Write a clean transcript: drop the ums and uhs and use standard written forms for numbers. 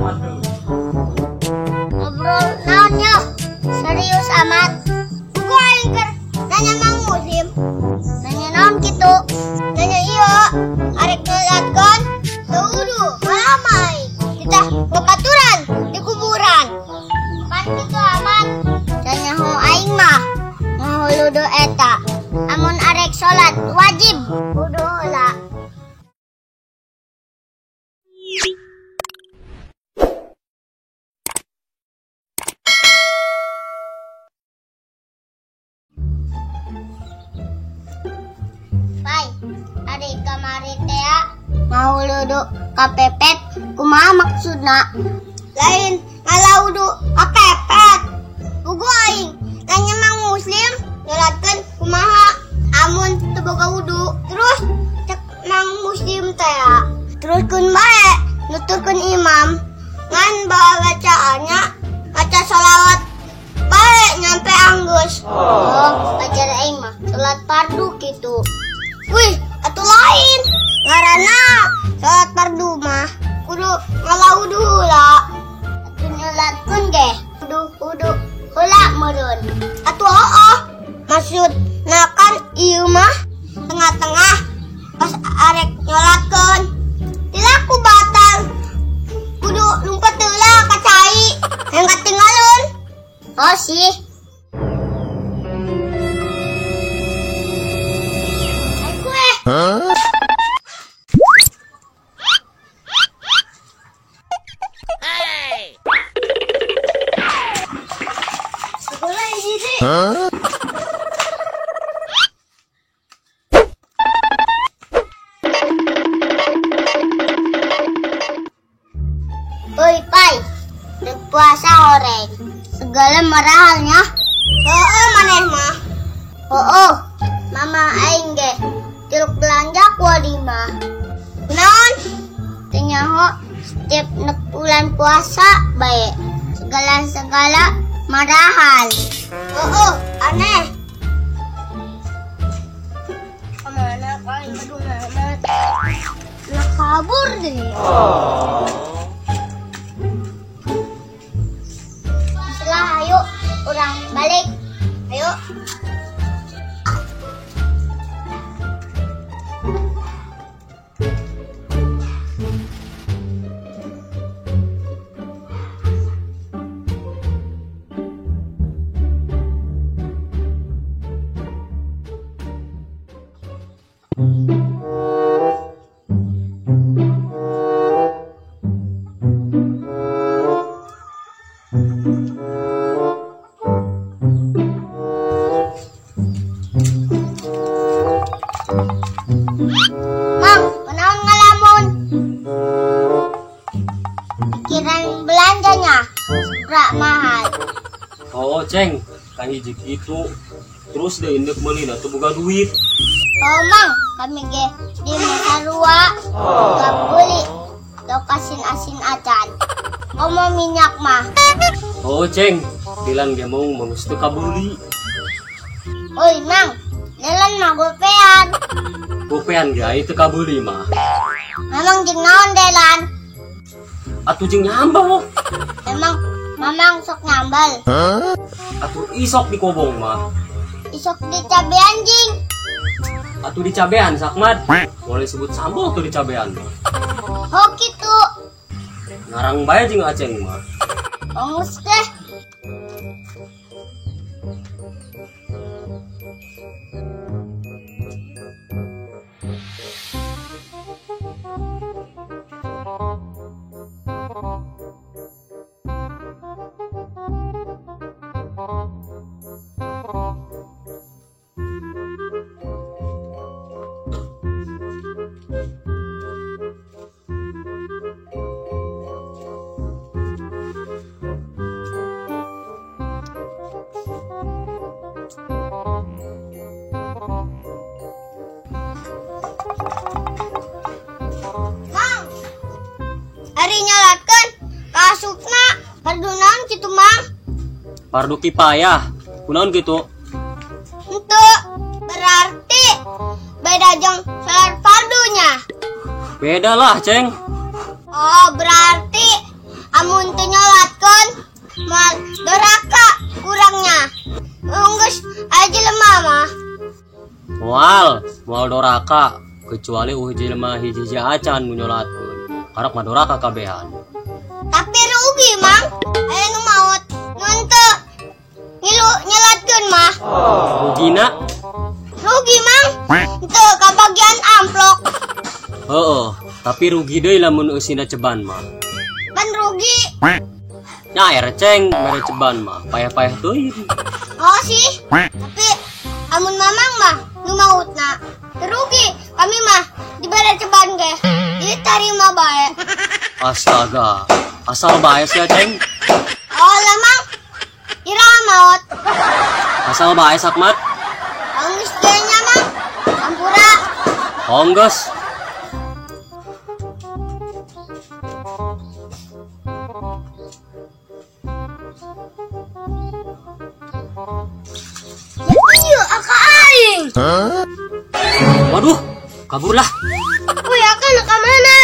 amat tuh. Ngobrol naonnya? Serius amat. Gua aing keur nanya Mang Muslim. Nanya naon kitu? Nanya ieu, arek nyolatkeun teu wudu, malamai. Kita babaturan di kuburan. Pan kitu amat. Nanya ho aing mah ngahuludu eta. Amun arek salat wajib wudu heula. Pai, ari kamari tea ngahuludu kapepet kumaha maksudna? Lain ngalaudu kapepet. Pugu aing nanya Mang Muslim nyolatkeun kumaha amun teu boga wudu. Terus cek Mang Muslim tea teruskeun bae nuturkeun imam ngan bawa bacaannya baca sholawat bae nyampe anggeus. Oh, pacar aing mah salat fardu kitu. Wih, atuh lain. Ngaranna salat fardu mah kudu ngalaudu heula. Atuh nyolatkeun ge kudu wudu heula meureun. Atuh heueuh. Maksudna kan ieu mah tengah-tengah pas arek nyolatkeun. Tilaku batal. Kudu lungket heula ka cai yang katinggalun. Oh sih. Huh? Hey. Sekolah ini. Huh? Oi, pai. Dek puasa horeng. Segala marahalnya. Heeh, maneh mah. Heeh, mama aing ge tiluk belanja ku lima. Naon? Teu nyaho setiap nek bulan puasa bae. Segala-segala marahal. Heeh, aneh. Kemana kali aduh amat. Lah kabur deh. Setelah ayo urang balik. Ayo. Mang, kunaon ngalamun? Pikiran belanjanya supra mahal. Oh, Ceng, kan hiji kitu. Terus deh indek meuli teu boga duit. Oh, Mang, kami ge di Masarua gak beli lauk asin-asin acan. Komo minyak mah. Oh, Ceng, dilan ge mau geus teu kabeuli. Oi, Mang, dilan mah gopean. Gopean ge ai teu kabeuli mah. Mamang jeung naon delan? Atuh jeung nyambel. Emang mamang sok nyambel? Huh? Atuh isok di kobong mah. Isok di cabean jing. Atuh di cabean sakmat. Boleh sebut sambel tuh di cabean mah. Oh kitu. Ngarang bae jeung aceng mah. Ongus deh. Mang, ari nyolatkeun kasupna fardu naon kitu Mang? Fardu kifayah. Kunaon kitu? Henteu, berarti beda jeung salat fardunya. Beda lah, Ceng. Oh, berarti Amun teu nyolatkeun moal doraka urangnya. Geus aya jelema mah. Moal, moal doraka kecuali jelema hiji-hiji acan nu nyolatkeun. Karak mah doraka kabehan. Tapi rugi, Mang. Aya nu maot. Nu henteu ngilu nyolatkeun mah. Rugina? Rugi, Mang. Henteu kabagian amplok. Heeh, tapi rugi deui lamun eusina ceban mah. Pan rugi. Nyaer ceng mere ceban mah, payah-payah teuing. Oh sih. Tapi amun mamang mah nu mautna rugi. Kami mah dibere ceban ge. Diterima bae. Astaga, asal bae sia ceng. Oh lah, Mang. Ira maot. Asal bae sakmat. Anggeus ge nya, Mang. Ampura. Onggeus. Iya, aka aing. Waduh, kaburlah. Wih, aka nak ka mana?